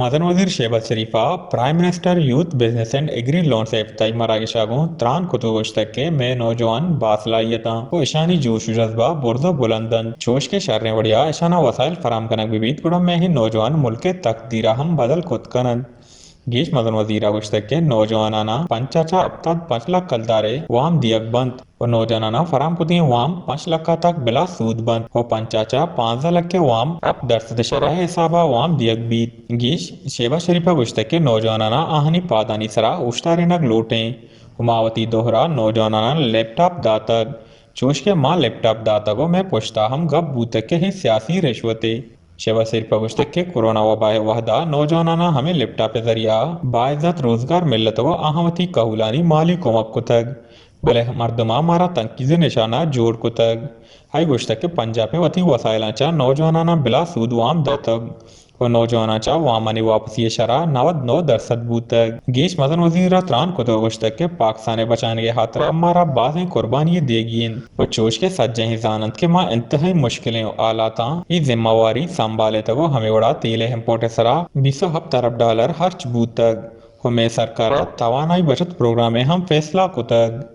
مزن وزیر شہباز شریف ءَ prime minister youth business and agri loans ءِ افتتاحی مراگش ءَ گوں تران کت ءُ گوشتگ کہ مئے نوجوان باصلاحیت اَنت ءُ اشانی جوش ءُ جذبہ برز ءُ بلند اَنت، چوش کہ شریں وڑے ءَ اشاناں وسائل فراہم کنگ بہ بیت، گڑا مئے نوجوان ملک ءِ تقدیر ءَ ہم بدل کت کن اَنت۔ گیش مزن وزیر ءَ گوشتگ کہ نوجواناناں پنچ ءَ چہ ہپتاد پنچ لکھ کلدار ءِ وام دیگ بنت ءُ نوجواناناں فراہم کتگیں وام پنچ لکھ ءَ تک بلا سود بنت ءُ پنچ ءَ چہ پانزدہ لکھ ءِ وام ہپت درسد ءِ شرح ءِ حساب ءَ وام دیگ بیت۔ گیش شہباز شریف ءَ گوشتگ کہ نوجواناناں آہانی پادانی سرا اوشتارینگ لوٹیں ءُ ما وتی دہر ءَ نوجواناناں لیپ ٹاپ داتگ، چوش کہ ما لیپ ٹاپ داتگ ءُ مئے پشت ءَ ہم گپ بوتگ کہ اے سیاسی رشوتے۔ شہباز شریف ءَ گوشتگ کہ کرونا وبا ءِ وہد ءَ نوجواناناں ہمے لیپ ٹاپ ءِ ذریعہ ءَ باعزت روزگار ملتگ ءُ آہاں وتی کہولانی مالی کمک کتگ، بلے مردماں مارا تنقید ءِ نشانہ جوڑ کتگ۔ آئی ءَ گوشتگ کہ پنجاپ ءَ وتی وسائلاں چہ نوجواناناں بلا سود وام داتگ ءُ نوجواناں چہ وامانی واپسی ءِ شرح نود نو درسد بوتگ۔ گیش مزن وزیر ءَ تران کت ءُ گوشتگ کہ پاکستان ءِ بچانگ ءِ ہاترا مارا بازیں قربانی دیگی اِنت ءُ چوش کہ سجہیں زان اَنت کہ ما انتہائی مشکلیں حالاتاں اے ذمہ واری سنبھالتگ ءُ ہمے وڑا تیل ءِ امپورٹ ءِ سرا بیست ءُ ہپت ارب ڈالر ہرچ بوتگ ءُ مئے سرکار ءَ توانائی بچت پروگرام ءِ ہم فیصلہ کتگ۔